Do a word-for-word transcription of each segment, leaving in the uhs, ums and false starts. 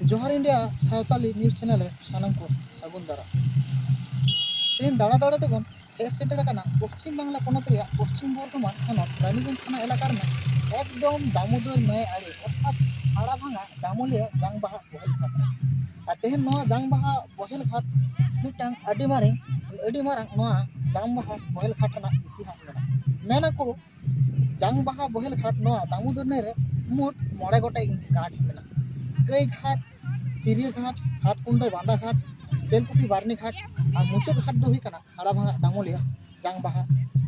ᱡᱚᱦᱟᱨ India Santali news channel ᱨᱮ ᱥᱟᱱᱟᱢ ᱠᱚ ᱥᱟᱹᱜᱩᱱ ᱫᱟᱨᱟᱢ᱾ ᱛᱮᱦᱮᱧ ᱫᱟᱬᱟ ᱫᱟᱬᱟ ᱛᱮᱵᱚᱱ ᱦᱮᱡ ᱥᱮᱴᱮᱨ ᱟᱠᱟᱱᱟ ᱯᱚᱥᱪᱤᱢ ᱵᱟᱝᱞᱟ ᱯᱚᱱᱚᱛ ᱨᱮᱭᱟᱜ ᱯᱚᱥᱪᱤᱢ ᱵᱚᱨᱫᱷᱚᱢᱟᱱ ᱦᱚᱱᱚᱛ ᱨᱟᱱᱤᱜᱚᱸᱡᱽ ᱛᱷᱟᱱᱟ ᱮᱞᱟᱠᱟ ᱨᱮᱱᱟᱜ ᱮᱠᱫᱚᱢ ᱫᱟᱢᱳᱫᱚᱨ ᱱᱟᱹᱭ ᱟᱲᱮ, ᱚᱨᱛᱷᱟᱛ ᱦᱟᱲᱟᱵᱷᱟᱝᱟ ᱫᱟᱢᱳᱞᱤᱭᱟ ᱡᱟᱝᱵᱟᱦᱟ ᱵᱚᱦᱮᱞ ᱜᱷᱟᱴ ᱨᱮ᱾ ᱟᱨ ᱛᱮᱦᱮᱧ ᱱᱚᱣᱟ ᱡᱟᱝᱵᱟᱦᱟ ᱵᱚᱦᱮᱞ ᱜᱷᱟᱴ ᱢᱤᱫᱴᱟᱝ ᱟᱹᱰᱤ ᱢᱟᱨᱮ, ᱟᱹᱰᱤ ᱢᱟᱨᱟᱝ ᱱᱚᱣᱟ ᱡᱟᱝᱵᱟᱦᱟ ᱵᱚᱦᱮᱞ ᱜᱷᱟᱴ ᱨᱮᱱᱟᱜ ᱤᱛᱤᱦᱟᱥ ᱢᱮᱱᱟᱜᱼᱟ᱾ ᱢᱮᱱᱟᱠᱚ ᱡᱟᱝᱵᱟᱦᱟ ᱵᱚᱦᱮᱞ ᱜᱷᱟᱴ ᱱᱚᱣᱟ ᱫᱟᱢᱳᱫᱚᱨ ᱱᱟᱹᱭ ᱨᱮ ᱢᱳᱴ ᱢᱚᱬᱮ ᱜᱚᱴᱮᱡ ᱜᱷᱟᱴ ᱢᱮᱱᱟᱜᱼᱟ᱾ ᱠᱟᱹᱭ ᱜᱷᱟᱴ, ᱛᱤᱨᱭᱟᱹ ᱜᱷᱟᱴ, ᱦᱟᱛᱠᱩᱸᱰᱟᱹ ᱵᱟᱸᱫᱟ ᱜᱷᱟᱴ, ᱛᱮᱞᱠᱩᱯᱤ ᱵᱟᱨᱱᱤ ᱜᱷᱟᱴ ᱟᱨ ᱢᱩᱪᱟᱹᱫ ᱜᱷᱟᱴ ᱫᱚ ᱦᱩᱭᱩᱜ ᱠᱟᱱᱟ ᱦᱟᱲᱟᱵᱷᱟᱝᱟ ᱰᱟᱢᱳᱞᱤᱭᱟ ᱡᱟᱝᱵᱟᱦᱟ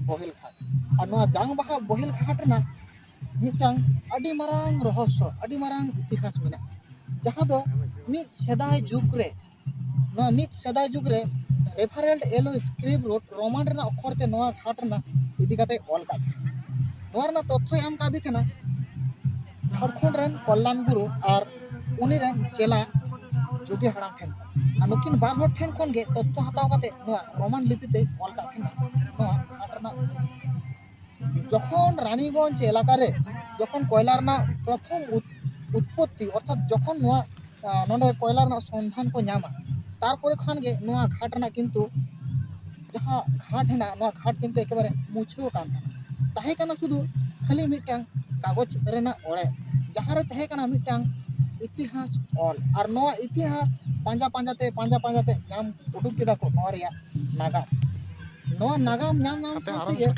ᱵᱚᱦᱮᱞ ᱜᱷᱟᱴ᱾ ᱟᱨ ᱱᱚᱣᱟ ᱡᱟᱝᱵᱟᱦᱟ ᱵᱚᱦᱮᱞ ᱜᱷᱟᱴ ᱨᱮᱱᱟᱜ ᱢᱤᱫᱴᱟᱝ ᱟᱹᱰᱤ ᱢᱟᱨᱟᱝ ᱨᱚᱦᱚᱥᱥᱚ, ᱟᱹᱰᱤ ᱢᱟᱨᱟᱝ ᱤᱛᱤᱦᱟᱥ ᱢᱮᱱᱟᱜᱼᱟ, ᱡᱟᱦᱟᱸ ᱫᱚ ᱢᱤᱫ ᱥᱮᱫᱟᱭ ᱡᱩᱜᱽ ᱨᱮ, ᱱᱚᱣᱟ ᱢᱤᱫ ᱥᱮᱫᱟᱭ ᱡᱩᱜᱽ ᱨᱮ ᱨᱮᱯᱷᱟᱨᱮᱞᱰ ᱮᱞᱳ ᱥᱠᱨᱤᱯᱴ ᱨᱳᱰ ᱨᱳᱢᱟᱱ ᱨᱮᱱᱟᱜ ᱚᱠᱷᱚᱨ ᱛᱮ ᱱᱚᱣᱟ ᱜᱷᱟᱴ ᱨᱮᱱᱟᱜ ᱤᱫᱤ ᱠᱟᱛᱮ ᱚᱞ ᱠᱟᱜ ᱛᱟᱦᱮᱸᱱᱟ᱾ ᱱᱚᱣᱟ ᱨᱮᱱᱟᱜ ᱛᱚᱛᱛᱷᱚᱭ ᱮᱢ ᱠᱟᱫᱮ ᱛᱟᱦᱮᱸᱱᱟ ᱡᱷᱟᱲᱠᱷᱚᱸᱰ ᱨᱮᱱ ᱠᱚᱞᱞᱟᱱ ᱜᱩᱨᱩ ᱟᱨ ᱩᱱᱤ ᱨᱮᱱ ᱪᱮᱞᱟ ᱡᱩᱜᱤ ᱦᱟᱲᱟᱢ ᱴᱷᱮᱱ ᱠᱷᱚᱱ᱾ ᱟᱨ ᱱᱩᱠᱤᱱ ᱵᱟᱨ ᱦᱚᱲ ᱴᱷᱮᱱ ᱠᱷᱚᱱ ᱜᱮ ᱛᱚᱛᱛᱷᱚ ᱦᱟᱛᱟᱣ ᱠᱟᱛᱮ ᱱᱚᱣᱟ ᱨᱳᱢᱟᱱ ᱞᱤᱯᱤ ᱛᱮ ᱚᱞ ᱠᱟᱜ ᱛᱟᱦᱮᱸᱱᱟ ᱱᱚᱣᱟ ᱜᱷᱟᱴ ᱨᱮᱱᱟᱜ ᱤᱛᱤᱦᱟᱥ᱾ ᱡᱚᱠᱷᱚᱱ ᱨᱟᱱᱤᱜᱚᱸᱡᱽ ᱮᱞᱟᱠᱟ ᱨᱮ ᱡᱚᱠᱷᱚᱱ ᱠᱚᱭᱞᱟ ᱨᱮᱱᱟᱜ ᱯᱨᱚᱛᱷᱚᱢ ᱩᱛ-, ᱩᱛᱯᱚᱛᱛᱤ, ᱚᱨᱛᱷᱟᱛ ᱡᱚᱠᱷᱚᱱ ᱱᱚᱣᱟ, ᱟᱸ, ᱱᱚᱰᱮ ᱠᱚᱭᱞᱟ ᱨᱮᱱᱟᱜ ᱥᱚᱱᱫᱷᱟᱱ ᱠᱚ ᱧᱟᱢᱟ, ᱛᱟᱨᱯᱚᱨᱮ ᱠᱷᱚᱱ ᱜᱮ ᱱᱚᱣᱟ ᱜᱷᱟᱴ ᱨᱮᱱᱟᱜ ᱠᱤᱱᱛᱩ ᱡᱟᱦᱟᱸ ᱜᱷᱟᱴ ᱦᱮᱱᱟᱜᱼᱟ, ᱱᱚᱣᱟ ᱜᱷᱟᱴ ᱠᱤᱱᱛᱩ ᱮᱠᱮᱵᱟᱨᱮ ᱢᱩᱪᱷᱟᱹᱣ ᱟᱠᱟᱱ ᱛᱟᱦᱮᱱᱟ᱾ ᱛᱟᱦᱮᱸ ᱠᱟᱱᱟ ᱥᱩᱫᱷᱩ ᱠᱷᱟᱹᱞᱤ ᱢᱤᱫᱴᱟᱝ ᱠᱟᱜᱚᱡᱽ ᱨᱮᱱᱟᱜ ᱚᱲᱮᱡ, ᱡᱟᱦᱟᱸ ᱨᱮ ᱛᱟᱦᱮᱸ ᱠᱟᱱᱟ ᱢᱤᱫᱴᱟᱝ ᱤᱛᱤᱦᱟᱥ ᱚᱞ, ᱟᱨ ᱱᱚᱣᱟ ᱤᱛᱤᱦᱟᱥ ᱯᱟᱸᱡᱟ ᱯᱟᱸᱡᱟ ᱛᱮ, ᱯᱟᱸᱡᱟ ᱯᱟᱸᱡᱟ ᱛᱮ ᱧᱟᱢ ᱩᱰᱩᱠ ᱠᱮᱫᱟ ᱠᱚ ᱱᱚᱣᱟ ᱨᱮᱭᱟᱜ ᱱᱟᱜᱟᱢ᱾ ᱱᱚᱣᱟ ᱱᱟᱜᱟᱢ ᱧᱟᱢ ᱧᱟᱢ ᱦᱟᱯᱮ ᱥᱟᱶ ᱟᱨᱚ ᱛᱮᱜᱮ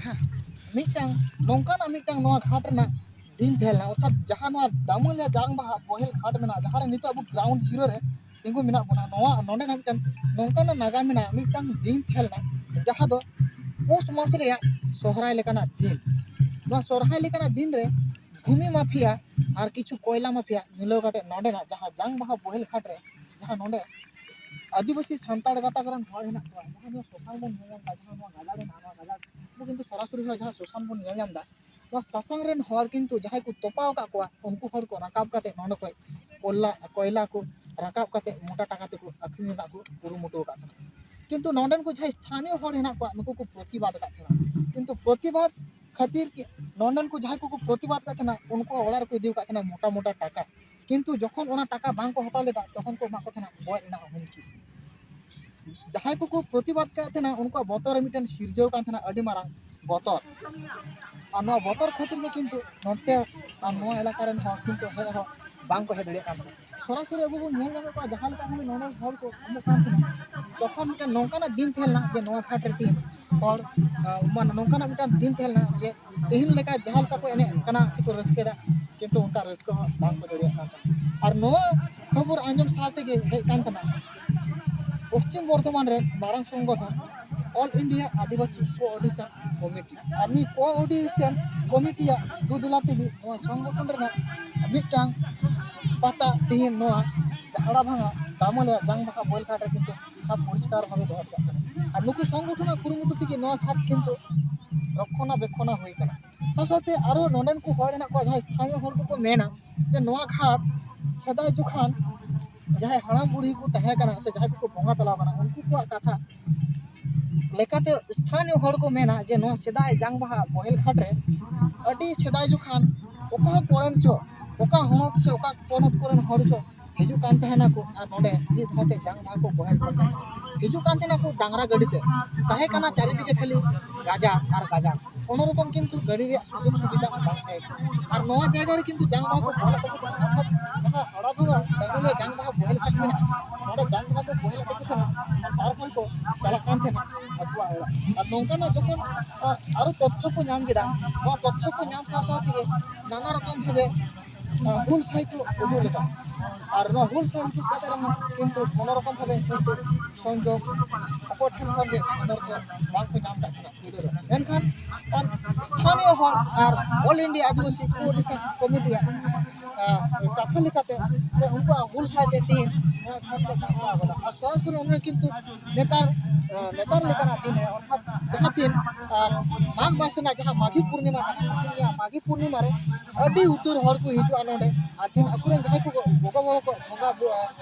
ᱢᱤᱫᱴᱟᱝ ᱱᱚᱝᱠᱟᱱᱟᱜ ᱢᱤᱫᱴᱟᱝ ᱱᱚᱣᱟ ᱜᱷᱟᱴ ᱨᱮᱱᱟᱜ ᱫᱤᱱ ᱛᱟᱦᱮᱸ ᱞᱮᱱᱟ, ᱚᱨᱛᱷᱟᱛ ᱡᱟᱦᱟᱸ ᱱᱚᱣᱟ ᱫᱟᱢᱳᱞᱤᱭᱟ ᱡᱟᱝ ᱵᱟᱦᱟ ᱵᱚᱦᱮᱞ ᱜᱷᱟᱴ ᱢᱮᱱᱟᱜᱼᱟ, ᱡᱟᱦᱟᱸ ᱨᱮ ᱱᱤᱛᱚᱜ ᱟᱵᱚ ᱜᱨᱟᱣᱩᱱᱰ ᱡᱤᱨᱳ ᱨᱮ ᱛᱤᱸᱜᱩ ᱢᱮᱱᱟᱜ ᱵᱚᱱᱟ, ᱱᱚᱣᱟ ᱱᱚᱸᱰᱮᱱᱟᱜ ᱢᱤᱫᱴᱟᱝ ᱱᱚᱝᱠᱟᱱᱟᱜ ᱱᱟᱜᱟᱢ ᱢᱮᱱᱟᱜᱼᱟ, ᱢᱤᱫᱴᱟᱝ ᱫᱤᱱ ᱛᱟᱦᱮᱸ ᱞᱮᱱᱟ, ᱡᱟᱦᱟᱸ ᱫᱚ ᱯᱳᱥ ᱢᱟᱥ ᱨᱮᱭᱟᱜ ᱥᱚᱦᱨᱟᱭ ᱞᱮᱠᱟᱱᱟᱜ ᱫᱤᱱ᱾ ᱱᱚᱣᱟ ᱥᱚᱦᱨᱟᱭ ᱞᱮᱠᱟᱱᱟᱜ ᱫᱤᱱ ᱨᱮ ᱵᱷᱩᱢᱤ ᱢᱟᱯᱷᱤᱭᱟ ᱟᱨ ᱠᱤᱪᱷᱩ ᱠᱚᱭᱞᱟ ᱢᱟᱯᱷᱤᱭᱟ ᱢᱤᱞᱟᱹᱣ ᱠᱟᱛᱮ ᱱᱚᱸᱰᱮᱱᱟᱜ ᱡᱟᱦᱟᱸ ᱡᱟᱝ ᱵᱟᱦᱟ ᱵᱚᱦᱮᱞ ᱜᱷᱟᱴ ᱨᱮ, ᱡᱟᱦᱟᱸ ᱱᱚᱸᱰᱮ ᱟᱹᱫᱤᱵᱟᱹᱥᱤ ᱥᱟᱱᱛᱟᱲ ᱜᱟᱛᱟᱠ ᱨᱮᱱ ᱦᱚᱲ ᱦᱮᱱᱟᱜ ᱠᱚᱣᱟ, ᱡᱟᱦᱟᱸ ᱱᱚᱣᱟ ᱥᱚᱥᱟᱱ ᱵᱚᱱ ᱧᱮᱞ ᱧᱟᱢ ᱮᱫᱟ, ᱡᱟᱦᱟᱸ ᱱᱚᱣᱟ ᱜᱟᱡᱟᱲ ᱦᱮᱱᱟᱜᱼᱟ, ᱱᱚᱣᱟ ᱜᱟᱡᱟᱲ ᱟᱵᱚ ᱠᱤᱱᱛᱩ ᱥᱚᱨᱟᱥᱚᱨᱤ ᱦᱚᱸ ᱡᱟᱦᱟᱸ ᱥᱚᱥᱟᱱ ᱵᱚᱱ ᱧᱮᱞ ᱧᱟᱢ ᱮᱫᱟ, ᱱᱚᱣᱟ ᱥᱟᱥᱟᱝ ᱨᱮᱱ ᱦᱚᱲ ᱠᱤᱱᱛᱩ ᱡᱟᱦᱟᱸᱭ ᱠᱚ ᱛᱚᱯᱟᱣ ᱟᱠᱟᱫ ᱠᱚᱣᱟ, ᱩᱱᱠᱩ ᱦᱚᱲ ᱠᱚ ᱨᱟᱠᱟᱵ ᱠᱟᱛᱮ ᱱᱚᱸᱰᱮ ᱠᱷᱚᱡ ᱠᱚᱭᱞᱟ, ᱠᱚᱭᱞᱟ ᱠᱚ ᱨᱟᱠᱟᱵ ᱠᱟᱛᱮ ᱢᱚᱴᱟ ᱴᱟᱠᱟ ᱛᱮᱠᱚ ᱟᱹᱠᱷᱨᱤᱧ ᱨᱮᱱᱟᱜ ᱠᱚ ᱠᱩᱨᱩᱢᱩᱴᱩ ᱟᱠᱟᱫ ᱛᱟᱦᱮᱱᱟ᱾ ᱠᱤᱱᱛᱩ ᱱᱚᱸᱰᱮᱱ ᱠᱚ ᱡᱟᱦᱟᱸᱭ ᱥᱛᱷᱟᱱᱤᱭᱚ ᱦᱚᱲ ᱦᱮᱱᱟᱜ ᱠᱚᱣᱟ, ᱱᱩᱠᱩ ᱠᱚ ᱯᱨᱚᱛᱤᱵᱟᱫ ᱟᱠᱟᱫ ᱛᱟᱦᱮᱱᱟ᱾ ᱠᱤᱱᱛᱩ ᱯᱨᱚᱛᱤᱵᱟᱫ ᱠᱷᱟᱹᱛᱤᱨ ᱠᱤ ᱱᱚᱸᱰᱮᱱ ᱠᱚ ᱡᱟᱦᱟᱸᱭ ᱠᱚᱠᱚ ᱯᱨᱚᱛᱤᱵᱟᱫ ᱟᱠᱟᱫ ᱛᱟᱦᱮᱱᱟ, ᱩᱱᱠᱩᱣᱟᱜ ᱚᱲᱟᱜ ᱨᱮᱠᱚ ᱤᱫᱤ ᱟᱠᱟᱫ ᱛᱟᱦᱮᱱᱟ ᱢᱚᱴᱟ ᱢᱚᱴᱟ ᱴᱟᱠᱟ᱾ ᱠᱤᱱᱛᱩ ᱡᱚᱠᱷᱚᱱ ᱚᱱᱟ ᱴᱟᱠᱟ ᱵᱟᱝ ᱠᱚ ᱦᱟᱛᱟᱣ ᱞᱮᱫᱟ, ᱛᱚᱠᱷᱚᱱ ᱠᱚ ᱮᱢᱟᱜ ᱠᱚ ᱛᱟᱦᱮᱱᱟ ᱜᱚᱡ ᱨᱮᱱᱟᱜ ᱦᱩᱢᱠᱤ᱾ ᱡᱟᱦᱟᱸᱭ ᱠᱚᱠᱚ ᱯᱨᱚᱛᱤᱵᱟᱫ ᱠᱟᱜ ᱛᱟᱦᱮᱱᱟ, ᱩᱱᱠᱩᱣᱟᱜ ᱵᱚᱛᱚᱨ ᱨᱮ ᱢᱤᱫᱴᱮᱱ ᱥᱤᱨᱡᱟᱹᱣ ᱠᱟᱱ ᱛᱟᱦᱮᱱᱟ, ᱟᱹᱰᱤ ᱢᱟᱨᱟᱝ ᱵᱚᱛᱚᱨ᱾ ᱟᱨ ᱱᱚᱣᱟ ᱵᱚᱛᱚᱨ ᱠᱷᱟᱹᱛᱤᱨ ᱜᱮ ᱠᱤᱱᱛᱩ ᱱᱚᱛᱮ ᱟᱨ ᱱᱚᱣᱟ ᱮᱞᱟᱠᱟ ᱨᱮᱱ ᱦᱚᱲ ᱠᱤᱱᱛᱩ ᱦᱮᱡ ᱦᱚᱸ ᱵᱟᱝ ᱠᱚ ᱦᱮᱡ ᱫᱟᱲᱮᱭᱟᱜ ᱠᱟᱱ ᱛᱟᱦᱮᱱᱟ᱾ ᱥᱚᱨᱟᱥᱚᱨᱤ ᱟᱵᱚ ᱵᱚᱱ ᱧᱮᱞ ᱧᱟᱢᱮᱫ ᱠᱚᱣᱟ, ᱡᱟᱦᱟᱸ ᱞᱮᱠᱟ ᱠᱷᱚᱱ ᱱᱚᱰᱮ ᱦᱚᱲ ᱠᱚ ᱮᱢᱚᱜ ᱠᱟᱱ ᱛᱟᱦᱮᱱᱟ, ᱛᱚᱠᱷᱚᱱ ᱢᱤᱫᱴᱮᱱ ᱱᱚᱝᱠᱟᱱᱟᱜ ᱫᱤᱱ ᱛᱟᱦᱮᱸ ᱞᱮᱱᱟ ᱡᱮ ᱱᱚᱣᱟ ᱜᱷᱟᱴ ᱨᱮ ᱛᱤᱦᱤᱧ ᱦᱚᱲ, ᱟᱸ, ᱢᱟᱱᱮ ᱱᱚᱝᱠᱟᱱᱟᱜ ᱢᱤᱫᱴᱟᱝ ᱫᱤᱱ ᱛᱟᱦᱮᱸ ᱞᱮᱱᱟ ᱡᱮ ᱛᱮᱦᱮᱧ ᱞᱮᱠᱟ ᱡᱟᱦᱟᱸ ᱞᱮᱠᱟ ᱠᱚ ᱮᱱᱮᱡ ᱠᱟᱱᱟ ᱥᱮᱠᱚ ᱨᱟᱹᱥᱠᱟᱹᱭᱮᱫᱟ, ᱠᱤᱱᱛᱩ ᱚᱱᱠᱟ ᱨᱟᱹᱥᱠᱟᱹ ᱦᱚᱸ ᱵᱟᱝ ᱠᱚ ᱫᱟᱲᱮᱭᱟᱜ ᱠᱟᱱ ᱛᱟᱦᱮᱸᱫ᱾ ᱟᱨ ᱱᱚᱣᱟ ᱠᱷᱚᱵᱚᱨ ᱟᱸᱡᱚᱢ ᱥᱟᱶ ᱛᱮᱜᱮ ᱦᱮᱡ ᱠᱟᱱ ᱛᱟᱦᱮᱱᱟ ᱯᱚᱥᱪᱤᱢ ᱵᱚᱨᱫᱷᱚᱢᱟᱱ ᱨᱮ ᱢᱟᱨᱟᱝ ᱥᱚᱝᱜᱚᱴᱷᱚᱱ ᱚᱞ ᱤᱱᱰᱤᱭᱟ ᱟᱹᱫᱤᱵᱟᱹᱥᱤ ᱠᱳᱚᱨᱰᱤᱱᱮᱥᱚᱱ ᱠᱚᱢᱤᱴᱤ᱾ ᱟᱨ ᱱᱩᱭ ᱠᱳᱚᱨᱰᱤᱱᱮᱥᱚᱱ ᱠᱚᱢᱤᱴᱤᱭᱟᱜ ᱫᱩᱫᱩᱞᱟ ᱛᱮᱜᱮ ᱱᱚᱣᱟ ᱥᱚᱝᱜᱚᱴᱷᱚᱱ ᱨᱮᱱᱟᱜ ᱢᱤᱫᱴᱟᱝ ᱯᱟᱛᱟ ᱛᱮᱦᱮᱧ ᱱᱚᱣᱟ ᱦᱟᱣᱲᱟ ᱵᱷᱟᱸᱜᱟ ᱫᱟᱢᱚᱞᱤᱭᱟ ᱡᱟᱝ ᱵᱟᱦᱟ ᱵᱚᱭᱮᱞ ᱜᱷᱟᱴ ᱨᱮ ᱠᱤᱱᱛᱩ ᱪᱷᱟᱯ ᱯᱚᱨᱤᱥᱠᱟᱨ ᱵᱷᱟᱵᱮ ᱫᱚᱦᱚ ᱠᱟᱜ ᱠᱟᱱᱟ᱾ ᱟᱨ ᱱᱩᱠᱩ ᱥᱚᱝᱜᱚᱴᱷᱚᱱᱟᱜ ᱠᱩᱨᱩᱢᱩᱴᱩ ᱛᱮᱜᱮ ᱱᱚᱣᱟ ᱜᱷᱟᱴ ᱠᱤᱱᱛᱩ ᱨᱚᱠᱷᱚᱱᱟᱵᱮᱠᱷᱚᱱᱟ ᱦᱩᱭ ᱠᱟᱱᱟ᱾ ᱥᱟᱶ ᱥᱟᱶᱛᱮ ᱟᱨᱚ ᱱᱚᱰᱮᱱ ᱠᱚ ᱦᱚᱲ ᱦᱮᱱᱟᱜ ᱠᱚᱣᱟ, ᱡᱟᱦᱟᱸᱭ ᱥᱛᱷᱟᱱᱤᱭᱚ ᱦᱚᱲ ᱠᱚᱠᱚ ᱢᱮᱱᱟ ᱡᱮ ᱱᱚᱣᱟ ᱜᱷᱟᱴ ᱥᱮᱫᱟᱭ ᱡᱚᱠᱷᱟᱱ ᱡᱟᱦᱟᱸᱭ ᱦᱟᱲᱟᱢ ᱵᱩᱲᱦᱤ ᱠᱚ ᱛᱟᱦᱮᱸ ᱠᱟᱱᱟ ᱥᱮ ᱡᱟᱦᱟᱸᱭ ᱠᱚᱠᱚ ᱵᱚᱸᱜᱟ ᱛᱟᱞᱟ ᱠᱟᱱᱟ, ᱩᱱᱠᱩ ᱠᱚᱣᱟᱜ ᱠᱟᱛᱷᱟ ᱞᱮᱠᱟᱛᱮ ᱥᱛᱷᱟᱱᱤᱭᱚ ᱦᱚᱲ ᱠᱚ ᱢᱮᱱᱟ ᱡᱮ ᱱᱚᱣᱟ ᱥᱮᱫᱟᱭ ᱡᱟᱝ ᱵᱟᱦᱟ ᱵᱚᱦᱮᱞ ᱜᱷᱟᱴ ᱨᱮ ᱟᱹᱰᱤ ᱥᱮᱫᱟᱭ ᱡᱚᱠᱷᱟᱱ ᱚᱠᱟ ᱠᱚᱨᱮᱱ ᱪᱚ, ᱚᱠᱟ ᱦᱚᱱᱚᱛ ᱥᱮ ᱚᱠᱟ ᱯᱚᱱᱚᱛ ᱠᱚᱨᱮᱱ ᱦᱚᱲ ᱪᱚ ᱦᱤᱡᱩᱜ ᱠᱟᱱ ᱛᱟᱦᱮᱱᱟᱠᱚ ᱟᱨ ᱱᱚᱰᱮ ᱢᱤᱫ ᱫᱷᱟᱣ ᱛᱮ ᱡᱟᱝ ᱵᱟᱦᱟ ᱠᱚ ᱵᱚᱦᱮᱞ ᱠᱟᱜ ᱛᱟᱦᱮᱱᱟ᱾ ᱦᱤᱡᱩᱜ ᱠᱟᱱ ᱛᱟᱦᱮᱱᱟᱠᱚ ᱰᱟᱝᱨᱟ ᱜᱟᱹᱰᱤ ᱛᱮ, ᱛᱟᱦᱮᱸ ᱠᱟᱱᱟ ᱪᱟᱨᱤᱫᱤᱠᱮ ᱠᱷᱟᱹᱞᱤ ᱜᱟᱡᱟᱲ ᱟᱨ ᱜᱟᱡᱟᱲ, ᱠᱳᱱᱳ ᱨᱚᱠᱚᱢ ᱠᱤᱱᱛᱩ ᱜᱟᱹᱰᱤ ᱨᱮᱭᱟᱜ ᱥᱩᱡᱳᱜᱽ ᱥᱩᱵᱤᱫᱷᱟ ᱵᱟᱝ ᱛᱟᱦᱮᱸ ᱠᱟᱱᱟ᱾ ᱟᱨ ᱱᱚᱣᱟ ᱡᱟᱭᱜᱟ ᱨᱮ ᱠᱤᱱᱛᱩ ᱡᱟᱝ ᱵᱟᱦᱟ ᱠᱚ ᱵᱚᱦᱮᱞ ᱛᱟᱠᱚ ᱛᱟᱦᱮᱱᱟ, ᱚᱨᱛᱷᱟᱛ ᱡᱟᱦᱟᱸ ᱦᱟᱣᱲᱟ ᱵᱷᱟᱸᱜᱟ ᱰᱟᱝᱜᱚᱞᱤᱭᱟ ᱡᱟᱝ ᱵᱟᱦᱟ ᱵᱚᱦᱮᱞ ᱜᱷᱟᱴ ᱢᱮᱱᱟᱜᱼᱟ, ᱱᱚᱰᱮ ᱡᱟᱝ ᱵᱟᱦᱟ ᱠᱚ ᱵᱚᱦᱮᱞ ᱛᱟᱠᱚ ᱛᱟᱦᱮᱱᱟ, ᱛᱟᱨᱯᱚᱨᱮ ᱠᱚ ᱪᱟᱞᱟᱜ ᱠᱟᱱ ᱛᱟᱦᱮᱱᱟ ᱟᱠᱚᱣᱟᱜ ᱚᱲᱟᱜ᱾ ᱟᱨ ᱱᱚᱝᱠᱟᱱᱟᱜ ᱡᱚᱠᱷᱚᱱ ᱟᱨᱚ ᱛᱚᱛᱛᱷᱚ ᱠᱚ ᱧᱟᱢ ᱠᱮᱫᱟ᱾ ᱱᱚᱣᱟ ᱛᱚᱛᱛᱷᱚ ᱠᱚ ᱧᱟᱢ ᱥᱟᱶ ᱥᱟᱶ ᱛᱮᱜᱮ ᱱᱟᱱᱟ ᱨᱚᱠᱚᱢ ᱵᱷᱟᱵᱮ ᱦᱩᱞ ᱥᱟᱹᱭ ᱠᱚ ᱩᱫᱩᱜ ᱞᱮᱫᱟ᱾ ᱟᱨ ᱱᱚᱣᱟ ᱦᱩᱞ ᱥᱟᱹᱭ ᱩᱫᱩᱜ ᱠᱟᱛᱮ ᱨᱮᱦᱚᱸ ᱠᱤᱱᱛᱩ ᱠᱳᱱᱳ ᱨᱚᱠᱚᱢ ᱵᱷᱟᱵᱮ ᱠᱤᱱᱛᱩ ᱥᱚᱝᱡᱳᱜᱽ ᱚᱠᱚᱭ ᱴᱷᱮᱱ ᱠᱷᱚᱱ ᱜᱮ ᱥᱚᱢᱚᱨᱛᱷᱚᱱ ᱵᱟᱝ ᱠᱚ ᱧᱟᱢ ᱠᱟᱜ ᱛᱟᱦᱮᱱᱟ ᱯᱩᱭᱞᱩ ᱫᱚ᱾ ᱢᱮᱱᱠᱷᱟᱱ ᱟᱨ ᱥᱛᱷᱟᱱᱤᱭᱚ ᱦᱚᱲ ᱟᱨ ᱚᱞ ᱤᱱᱰᱤᱭᱟ ᱟᱹᱫᱤᱵᱟᱹᱥᱤ ᱠᱳᱚᱨᱰᱤᱱᱮᱥᱚᱱ ᱠᱚᱢᱤᱴᱤᱭᱟᱜ ᱠᱟᱛᱷᱟ ᱞᱮᱠᱟᱛᱮ ᱥᱮ ᱩᱱᱠᱩᱣᱟᱜ ᱦᱩᱞ ᱥᱟᱹᱭ ᱛᱮ ᱛᱮᱦᱮᱧ ᱱᱚᱣᱟ ᱜᱷᱟᱴ ᱠᱚ ᱵᱟᱧᱪᱟᱣ ᱟᱠᱟᱫᱟ᱾ ᱟᱨ ᱥᱚᱨᱟᱥᱚᱨᱤ ᱚᱱᱟ ᱠᱤᱱᱛᱩ ᱱᱮᱛᱟᱨ, ᱱᱮᱛᱟᱨ ᱞᱮᱠᱟᱱᱟᱜ ᱫᱤᱱ ᱨᱮ, ᱚᱨᱛᱷᱟᱛ ᱡᱟᱦᱟᱸ ᱛᱤᱱ ᱢᱟᱜᱽ ᱢᱟᱥ ᱨᱮᱱᱟᱜ ᱡᱟᱦᱟᱸ ᱢᱟᱜᱷᱤ ᱯᱩᱨᱱᱤᱢᱟ ᱠᱟᱱᱟ, ᱢᱟᱜᱷᱤ ᱯᱩᱨᱱᱤᱢᱟ ᱨᱮ ᱟᱹᱰᱤ ᱩᱛᱟᱹᱨ ᱦᱚᱲ ᱠᱚ ᱦᱤᱡᱩᱜᱼᱟ ᱱᱚᱰᱮ᱾ ᱟᱨ ᱛᱮᱦᱮᱧ ᱟᱠᱚᱨᱮᱱ ᱡᱟᱦᱟᱸᱭ ᱠᱚ ᱜᱚᱜᱚ ᱵᱟᱵᱟ ᱠᱚ ᱵᱚᱸᱜᱟ ᱵᱩ-,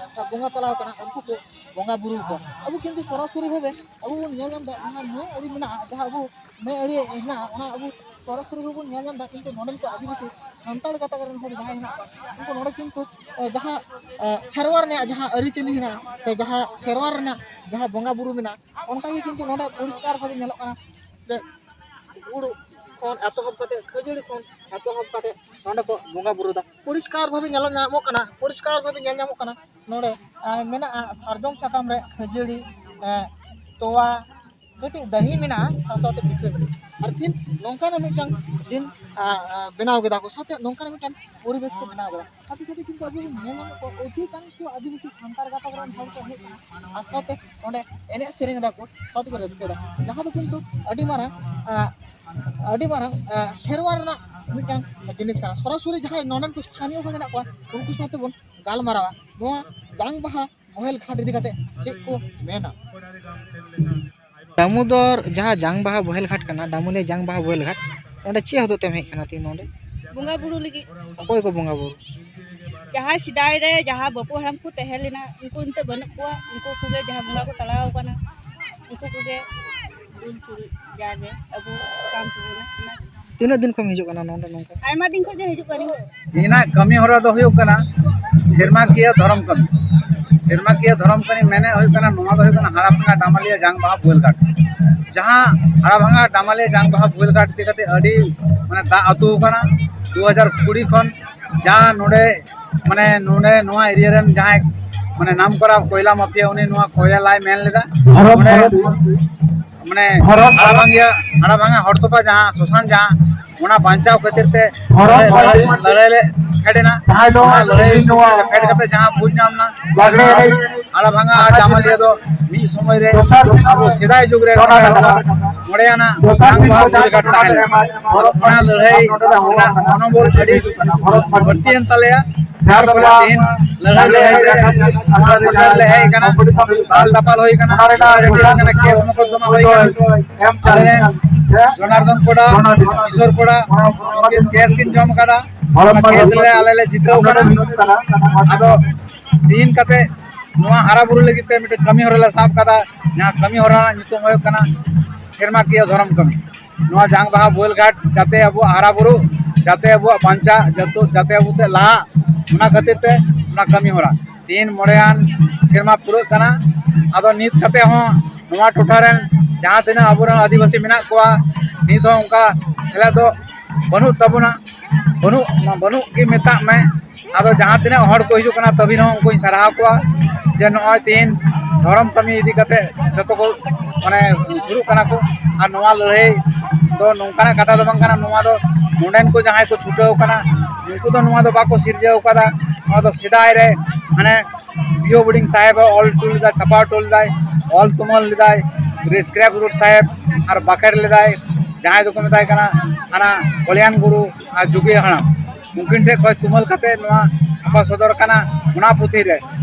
ᱵᱚᱸᱜᱟ ᱛᱟᱞᱟ ᱟᱠᱟᱱᱟ, ᱩᱱᱠᱩ ᱠᱚ ᱵᱚᱸᱜᱟ ᱵᱩᱨᱩ ᱟᱠᱚᱣᱟ᱾ ᱟᱵᱚ ᱠᱤᱱᱛᱩ ᱥᱚᱨᱟᱥᱚᱨᱤ ᱵᱷᱟᱵᱮ ᱟᱵᱚ ᱵᱚᱱ ᱧᱮᱞ ᱧᱟᱢ ᱮᱫᱟ, ᱚᱱᱟ ᱢᱟᱹᱭ ᱟᱹᱨᱤ ᱢᱮᱱᱟᱜᱼᱟ, ᱡᱟᱦᱟᱸ ᱟᱵᱚ ᱢᱟᱹᱭ ᱟᱹᱨᱤ ᱦᱮᱱᱟᱜᱼᱟ, ᱚᱱᱟ ᱟᱵᱚ ᱥᱚᱨᱟᱥᱚᱨᱤ ᱵᱚᱱ ᱧᱮᱞ ᱧᱟᱢ ᱮᱫᱟ, ᱠᱤᱱᱛᱩ ᱱᱚᱰᱮᱱ ᱠᱚ ᱟᱹᱫᱤᱵᱟᱹᱥᱤ ᱥᱟᱱᱛᱟᱲ ᱜᱟᱛᱟᱠ ᱨᱮᱱ ᱦᱚᱲ ᱡᱟᱦᱟᱸᱭ ᱦᱮᱱᱟᱜ ᱠᱚᱣᱟ, ᱩᱱᱠᱩ ᱱᱚᱰᱮ ᱠᱤᱱᱛᱩ, ᱮ, ᱡᱟᱦᱟᱸ, ᱮ, ᱥᱮᱨᱣᱟ ᱨᱮᱱᱟᱜ ᱡᱟᱦᱟᱸ ᱟᱹᱨᱤᱪᱟᱹᱞᱤ ᱦᱮᱱᱟᱜᱼᱟ, ᱥᱮ ᱡᱟᱦᱟᱸ ᱥᱮᱨᱣᱟ ᱨᱮᱱᱟᱜ ᱡᱟᱦᱟᱸ ᱵᱚᱸᱜᱟ ᱵᱩᱨᱩ ᱢᱮᱱᱟᱜᱼᱟ, ᱚᱱᱠᱟ ᱜᱮ ᱠᱤᱱᱛᱩ ᱱᱚᱰᱮ ᱯᱚᱨᱤᱥᱠᱟᱨ ᱵᱷᱟᱵᱮ ᱧᱮᱞᱚᱜ ᱠᱟᱱᱟ ᱡᱮ ᱜᱩᱲ ᱠᱷᱚᱱ ᱮᱛᱚᱦᱚᱵ ᱠᱟᱛᱮ, ᱠᱷᱟᱹᱡᱟᱹᱲᱤ ᱠᱷᱚᱱ ᱮᱛᱚᱦᱚᱵ ᱠᱟᱛᱮ ᱱᱚᱰᱮ ᱠᱚ ᱵᱚᱸᱜᱟ ᱵᱩᱨᱩᱭᱮᱫᱟ᱾ ᱯᱚᱨᱤᱥᱠᱟᱨ ᱵᱷᱟᱵᱮ ᱧᱮᱞ ᱧᱟᱢᱚᱜ ᱠᱟᱱᱟ, ᱯᱚᱨᱤᱥᱠᱟᱨ ᱵᱷᱟᱵᱮ ᱧᱮᱞ ᱧᱟᱢᱚᱜ ᱠᱟᱱᱟ ᱱᱚᱰᱮ, ᱮ, ᱢᱮᱱᱟᱜᱼᱟ ᱥᱟᱨᱡᱚᱢ ᱥᱟᱠᱟᱢ ᱨᱮ ᱠᱷᱟᱹᱡᱟᱹᱲᱤ, ᱮ, ᱛᱚᱣᱟ, ᱠᱟᱹᱴᱤᱡ ᱫᱟᱹᱦᱤ ᱢᱮᱱᱟᱜᱼᱟ, ᱥᱟᱶ ᱥᱟᱶᱛᱮ ᱯᱤᱴᱷᱟᱹ ᱢᱮᱱᱟᱜᱼᱟ᱾ ᱟᱨ ᱛᱤᱦᱤᱧ ᱱᱚᱝᱠᱟᱱᱟᱜ ᱢᱤᱫᱴᱟᱝ ᱫᱤᱱ, ᱟ, ᱟ, ᱵᱮᱱᱟᱣ ᱠᱮᱫᱟ ᱠᱚ, ᱥᱟᱶᱛᱮ ᱱᱚᱝᱠᱟᱱᱟᱜ ᱢᱤᱫᱴᱟᱝ ᱯᱚᱨᱤᱵᱮᱥ ᱠᱚ ᱵᱮᱱᱟᱣ ᱠᱮᱫᱟ᱾ ᱥᱟᱶᱛᱮ ᱥᱟᱶᱛᱮ ᱠᱤᱱᱛᱩ ᱟᱵᱚ ᱵᱚᱱ ᱧᱮᱞ ᱧᱟᱢᱮᱫ ᱠᱚᱣᱟ, ᱚᱫᱷᱤᱠᱟᱝᱥᱚ ᱟᱹᱫᱤᱵᱟᱹᱥᱤ ᱥᱟᱱᱛᱟᱲ ᱜᱟᱛᱟᱠ ᱨᱮᱱ ᱦᱚᱲ ᱠᱚ ᱦᱮᱡ ᱠᱟᱱᱟ᱾ ᱟᱨ ᱥᱟᱶᱛᱮ ᱚᱸᱰᱮ ᱮᱱᱮᱡ ᱥᱮᱨᱮᱧ ᱮᱫᱟ ᱠᱚ, ᱥᱟᱶᱛᱮ ᱠᱚ ᱨᱟᱹᱥᱠᱟᱹᱭᱮᱫᱟ, ᱡᱟᱦᱟᱸ ᱫᱚ ᱠᱤᱱᱛᱩ ᱟᱹᱰᱤ ᱢᱟᱨᱟᱝ, ᱟ, ᱟᱹᱰᱤ ᱢᱟᱨᱟᱝ, ᱟ, ᱥᱮᱨᱣᱟ ᱨᱮᱱᱟᱜ ᱢᱤᱫᱴᱟᱝ ᱡᱤᱱᱤᱥ ᱠᱟᱱᱟ᱾ ᱥᱚᱨᱟᱥᱚᱨᱤ ᱡᱟᱦᱟᱸᱭ ᱱᱚᱰᱮᱱ ᱠᱚ ᱥᱛᱷᱟᱱᱤᱭᱚ ᱦᱚᱲ ᱢᱮᱱᱟᱜ ᱠᱚᱣᱟ, ᱩᱱᱠᱩ ᱥᱟᱶᱛᱮ ᱵᱚᱱ ᱜᱟᱞᱢᱟᱨᱟᱣᱟ ᱱᱚᱣᱟ ᱡᱟᱝ ᱵᱟᱦᱟ ᱵᱚᱦᱮᱞ ᱜᱷᱟᱴ ᱤᱫᱤ ᱠᱟᱛᱮ ᱪᱮᱫ ᱠᱚ ᱢᱮᱱᱟ᱾ ᱫᱟᱢᱳᱫᱚᱨ ᱡᱟᱦᱟᱸ ᱡᱟᱝ ᱵᱟᱦᱟ ᱵᱚᱦᱮᱞ ᱜᱷᱟᱴ ᱠᱟᱱᱟ, ᱰᱟᱢᱩᱞᱤᱭᱟ ᱡᱟᱝ ᱵᱟᱦᱟ ᱵᱚᱦᱮᱞ ᱜᱷᱟᱴ, ᱚᱸᱰᱮ ᱪᱮᱫ ᱦᱚᱛᱮᱡ ᱛᱮᱢ ᱦᱮᱡ ᱠᱟᱱᱟ ᱛᱤᱦᱤᱧ ᱱᱚᱰᱮ? ᱵᱚᱸᱜᱟ ᱵᱩᱨᱩ ᱞᱟᱹᱜᱤᱫ᱾ ᱚᱠᱚᱭ ᱠᱚ ᱵᱚᱸᱜᱟ ᱵᱩᱨᱩ? ᱡᱟᱦᱟᱸᱭ ᱥᱮᱫᱟᱭ ᱨᱮ ᱡᱟᱦᱟᱸ ᱵᱟᱹᱯᱩ ᱦᱟᱲᱟᱢ ᱠᱚ ᱛᱟᱦᱮᱸ ᱞᱮᱱᱟ, ᱩᱱᱠᱩ ᱱᱤᱛᱚᱜ ᱵᱟᱹᱱᱩᱜ ᱠᱚᱣᱟ, ᱩᱱᱠᱩ ᱠᱚᱜᱮ ᱡᱟᱦᱟᱸ ᱵᱚᱸᱜᱟ ᱠᱚ ᱛᱟᱲᱟᱣ ᱟᱠᱟᱱᱟ, ᱩᱱᱠᱩ ᱠᱚᱜᱮ ᱫᱩᱞ ᱪᱩᱨᱩᱡ ᱡᱟᱜᱮ ᱟᱵᱚ ᱠᱟᱱ ᱛᱟᱵᱚᱱᱟ ᱚᱱᱟ᱾ ᱛᱤᱱᱟᱹᱜ ᱫᱤᱱ ᱠᱷᱚᱱ ᱦᱤᱡᱩᱜ ᱠᱟᱱᱟ ᱱᱚᱰᱮ ᱱᱚᱝᱠᱟ? ᱟᱭᱢᱟ ᱫᱤᱱ ᱠᱷᱚᱱ ᱜᱮ ᱦᱤᱡᱩᱜ ᱠᱟᱱᱟ᱾ ᱤᱧᱟᱹᱜ ᱠᱟᱹᱢᱤ ᱦᱚᱨᱟ ᱫᱚ ᱦᱩᱭᱩᱜ ᱠᱟᱱᱟ ᱥᱮᱨᱢᱟᱠᱤᱭᱟᱹ ᱫᱷᱚᱨᱚᱢ ᱠᱟᱹᱢᱤ᱾ ᱥᱮᱨᱢᱟᱠᱤᱭᱟᱹ ᱫᱷᱚᱨᱚᱢ ᱠᱟᱹᱢᱤ ᱢᱮᱱᱮᱫ ᱦᱩᱭᱩᱜ ᱠᱟᱱᱟ, ᱱᱚᱣᱟ ᱫᱚ ᱦᱩᱭᱩᱜ ᱠᱟᱱᱟ ᱦᱟᱲᱟᱵᱷᱟᱝᱜᱟ ᱰᱟᱢᱟᱞᱤᱭᱟ ᱡᱟᱝ ᱵᱟᱦᱟ ᱵᱚᱦᱮᱞ ᱜᱷᱟᱴ᱾ ᱡᱟᱦᱟᱸ ᱦᱟᱲᱟᱵᱷᱟᱝᱜᱟ ᱰᱟᱢᱟᱞᱤᱭᱟ ᱡᱟᱝ ᱵᱟᱦᱟ ᱵᱚᱦᱮᱞ ᱜᱷᱟᱴ ᱤᱫᱤ ᱠᱟᱛᱮ ᱟᱹᱰᱤ, ᱢᱟᱱᱮ, ᱫᱟᱜ ᱟᱹᱛᱩ ᱟᱠᱟᱱᱟ᱾ ᱫᱩ ᱦᱟᱡᱟᱨ ᱠᱩᱲᱤ ᱠᱷᱚᱱ ᱡᱟᱦᱟᱸ ᱱᱚᱰᱮ, ᱢᱟᱱᱮ, ᱱᱚᱰᱮ ᱱᱚᱣᱟ ᱮᱨᱤᱭᱟ ᱨᱮᱱ ᱡᱟᱦᱟᱸᱭ, ᱢᱟᱱᱮ, ᱱᱟᱢ ᱠᱚᱨᱟ ᱠᱚᱭᱞᱟ ᱢᱟᱯᱷᱤᱭᱟ, ᱩᱱᱤ ᱱᱚᱣᱟ ᱠᱚᱭᱞᱟ ᱞᱟᱭ ᱢᱮᱱ ᱞᱮᱫᱟ᱾ ᱱᱚᱰᱮ, ᱢᱟᱱᱮ, ᱦᱟᱲᱟᱵᱷᱟᱝᱜᱤᱭᱟ, ᱦᱟᱲᱟᱵᱷᱟᱝᱜᱟ ᱦᱚᱲ ᱛᱚᱯᱟ ᱡᱟᱦᱟᱸ ᱥᱚᱥᱟᱱ, ᱡᱟᱦᱟᱸ ᱚᱱᱟ ᱵᱟᱧᱪᱟᱣ ᱠᱷᱟᱹᱛᱤᱨ ᱛᱮ ᱞᱟᱹᱲᱦᱟᱹᱭ, ᱞᱟᱹᱲᱦᱟᱹᱭ, ᱞᱟᱹᱲᱦᱟᱹᱭ ᱞᱮ ᱯᱷᱮᱰ ᱮᱱᱟ᱾ ᱚᱱᱟ ᱞᱟᱹᱲᱦᱟᱹᱭ ᱯᱷᱮᱰ ᱠᱟᱛᱮ ᱡᱟᱦᱟᱸ ᱵᱩᱡᱽ ᱧᱟᱢ ᱮᱱᱟ, ᱦᱟᱲᱟᱵᱷᱟᱝᱜᱟ ᱟᱨ ᱰᱟᱢᱟᱞᱤᱭᱟ ᱫᱚ ᱢᱤᱫ ᱥᱚᱢᱚᱭ ᱨᱮ ᱟᱵᱚ ᱥᱮᱫᱟᱭ ᱡᱩᱜᱽ ᱨᱮ ᱱᱚᱰᱮ ᱟᱵᱚᱣᱟᱜ ᱢᱚᱬᱮ ᱟᱱᱟᱜ ᱡᱟᱝ ᱵᱟᱦᱟ ᱵᱚᱦᱮᱞ ᱜᱷᱟᱴ ᱛᱟᱦᱮᱸ ᱞᱮᱱᱟ᱾ ᱟᱫᱚ ᱚᱱᱟ ᱞᱟᱹᱲᱦᱟᱹᱭ ᱨᱮᱱᱟᱜ ᱢᱚᱱᱳᱵᱚᱞ ᱟᱹᱰᱤ ᱵᱟᱹᱲᱛᱤᱭᱮᱱ ᱛᱟᱞᱮᱭᱟ᱾ ᱡᱟᱨ ᱯᱷᱚᱞᱮ ᱛᱮᱦᱮᱧ ᱞᱟᱹᱲᱦᱟᱹᱭ ᱞᱟᱹᱲᱦᱟᱹᱭ ᱛᱮ ᱱᱚᱣᱟ ᱯᱨᱚᱪᱟᱨ ᱞᱮ ᱦᱮᱡ ᱟᱠᱟᱱᱟ, ᱫᱟᱞ ᱫᱟᱯᱟᱞ ᱦᱩᱭ ᱟᱠᱟᱱᱟ, ᱡᱟᱹᱛᱤ ᱦᱩᱭ ᱟᱠᱟᱱᱟ, ᱠᱮᱥ ᱢᱚᱠᱚᱫᱫᱚᱢᱟ ᱦᱩᱭ ᱟᱠᱟᱱᱟ᱾ ᱟᱞᱮ ᱨᱮᱱ ᱡᱚᱱᱟᱨᱫᱚᱱ ᱠᱚᱲᱟ, ᱠᱤᱥᱳᱨ ᱠᱚᱲᱟ, ᱩᱱᱠᱤᱱ ᱠᱮᱥ ᱠᱤᱱ ᱡᱚᱢ ᱟᱠᱟᱫᱟ᱾ ᱚᱱᱟ ᱠᱮᱥ ᱨᱮ ᱟᱞᱮ ᱞᱮ ᱡᱤᱛᱟᱹᱣ ᱟᱠᱟᱱᱟ᱾ ᱟᱫᱚ ᱛᱤᱦᱤᱧ ᱠᱟᱛᱮ ᱱᱚᱣᱟ ᱦᱟᱨᱟ ᱵᱩᱨᱩ ᱞᱟᱹᱜᱤᱫ ᱛᱮ ᱢᱤᱫᱴᱮᱱ ᱠᱟᱹᱢᱤ ᱦᱚᱨᱟ ᱞᱮ ᱥᱟᱵ ᱟᱠᱟᱫᱟ, ᱡᱟᱦᱟᱸ ᱠᱟᱹᱢᱤ ᱦᱚᱨᱟ ᱨᱮᱱᱟᱜ ᱧᱩᱛᱩᱢ ᱦᱩᱭᱩᱜ ᱠᱟᱱᱟ ᱥᱮᱨᱢᱟᱠᱤᱭᱟᱹ ᱫᱷᱚᱨᱚᱢ ᱠᱟᱹᱢᱤ᱾ ᱱᱚᱣᱟ ᱡᱟᱝ ᱵᱟᱦᱟ ᱵᱳᱦᱮᱞ ᱜᱷᱟᱴ ᱡᱟᱛᱮ ᱟᱵᱚᱣᱟᱜ ᱦᱟᱨᱟ ᱵᱩᱨᱩ, ᱡᱟᱛᱮ ᱟᱵᱚᱣᱟᱜ ᱵᱟᱧᱪᱟᱜ, ᱡᱟᱛᱮ ᱟᱵᱚ ᱛᱮ ᱞᱟᱦᱟᱜ, ᱚᱱᱟ ᱠᱷᱟᱹᱛᱤᱨ ᱛᱮ ᱚᱱᱟ ᱠᱟᱹᱢᱤ ᱦᱚᱨᱟ᱾ ᱛᱤᱦᱤᱧ ᱢᱚᱬᱮᱭᱟᱱ ᱥᱮᱨᱢᱟ ᱯᱩᱨᱟᱹᱜ ᱠᱟᱱᱟ᱾ ᱟᱫᱚ ᱱᱤᱛ ᱠᱟᱛᱮ ᱦᱚᱸ ᱱᱚᱣᱟ ᱴᱚᱴᱷᱟ ᱨᱮᱱ ᱡᱟᱦᱟᱸ ᱛᱤᱱᱟᱹᱜ ᱟᱵᱚᱨᱮᱱ ᱟᱹᱫᱤᱵᱟᱹᱥᱤ ᱢᱮᱱᱟᱜ ᱠᱚᱣᱟ, ᱱᱤᱛ ᱦᱚᱸ ᱚᱱᱠᱟ ᱥᱮᱞᱮᱫ ᱫᱚ ᱵᱟᱹᱱᱩᱜ ᱛᱟᱵᱚᱱᱟ᱾ ᱵᱟᱹᱱᱩᱜ, ᱵᱟᱹᱱᱩᱜ ᱜᱮ ᱢᱮᱛᱟᱜ ᱢᱮ᱾ ᱟᱫᱚ ᱡᱟᱦᱟᱸ ᱛᱤᱱᱟᱹᱜ ᱦᱚᱲ ᱠᱚ ᱦᱤᱡᱩᱜ ᱠᱟᱱᱟ, ᱛᱟᱹᱵᱤᱱ ᱦᱚᱸ ᱩᱱᱠᱩᱧ ᱥᱟᱨᱦᱟᱣ ᱠᱚᱣᱟ ᱡᱮ ᱱᱚᱜᱼᱚᱭ ᱛᱤᱦᱤᱧ ᱫᱷᱚᱨᱚᱢ ᱠᱟᱹᱢᱤ ᱤᱫᱤ ᱠᱟᱛᱮ ᱡᱚᱛᱚ ᱠᱚ ᱢᱟᱱᱮ ᱥᱩᱨᱩᱜ ᱠᱟᱱᱟ ᱠᱚ᱾ ᱟᱨ ᱱᱚᱣᱟ ᱞᱟᱹᱲᱦᱟᱹᱭ ᱫᱚ ᱱᱚᱝᱠᱟᱱᱟᱜ ᱠᱟᱛᱷᱟ ᱫᱚ ᱵᱟᱝ ᱠᱟᱱᱟ, ᱱᱚᱣᱟ ᱫᱚ ᱱᱚᱰᱮᱱ ᱠᱚ ᱡᱟᱦᱟᱸᱭ ᱠᱚ ᱪᱷᱩᱴᱟᱹᱣ ᱠᱟᱱᱟ, ᱩᱱᱠᱩ ᱫᱚ ᱱᱚᱣᱟ ᱫᱚ ᱵᱟᱠᱚ ᱥᱤᱨᱡᱟᱹᱣ ᱠᱟᱫᱟ᱾ ᱱᱚᱣᱟ ᱫᱚ ᱥᱮᱫᱟᱭ ᱨᱮ ᱢᱟᱱᱮ ᱵᱤᱭᱳ ᱵᱳᱨᱰᱤᱝ ᱥᱟᱦᱮᱵ ᱮ ᱚᱞ ᱦᱚᱴᱚ ᱞᱮᱫᱟ, ᱪᱷᱟᱯᱟ ᱦᱚᱴᱚ ᱞᱮᱫᱟᱭ, ᱚᱞ ᱛᱩᱢᱟᱹᱞ ᱞᱮᱫᱟᱭ ᱨᱤᱥ ᱠᱨᱮᱯ ᱨᱳᱰ ᱥᱟᱦᱮᱵ ᱟᱨ ᱵᱟᱠᱷᱮᱲ ᱞᱮᱫᱟᱭ, ᱡᱟᱦᱟᱸᱭ ᱫᱚᱠᱚ ᱢᱮᱛᱟᱭ ᱠᱟᱱᱟ ᱦᱟᱱᱟ ᱠᱚᱞᱭᱟᱱ ᱜᱩᱨᱩ ᱟᱨ ᱡᱩᱜᱤ ᱦᱟᱲᱟᱢ᱾ ᱩᱱᱠᱤᱱ ᱴᱷᱮᱱ ᱠᱷᱚᱱ ᱛᱩᱢᱟᱹᱞ ᱠᱟᱛᱮ ᱱᱚᱣᱟ ᱪᱷᱟᱯᱟ ᱥᱚᱫᱚᱨ ᱠᱟᱱᱟ ᱚᱱᱟ ᱯᱩᱛᱷᱤ ᱨᱮ᱾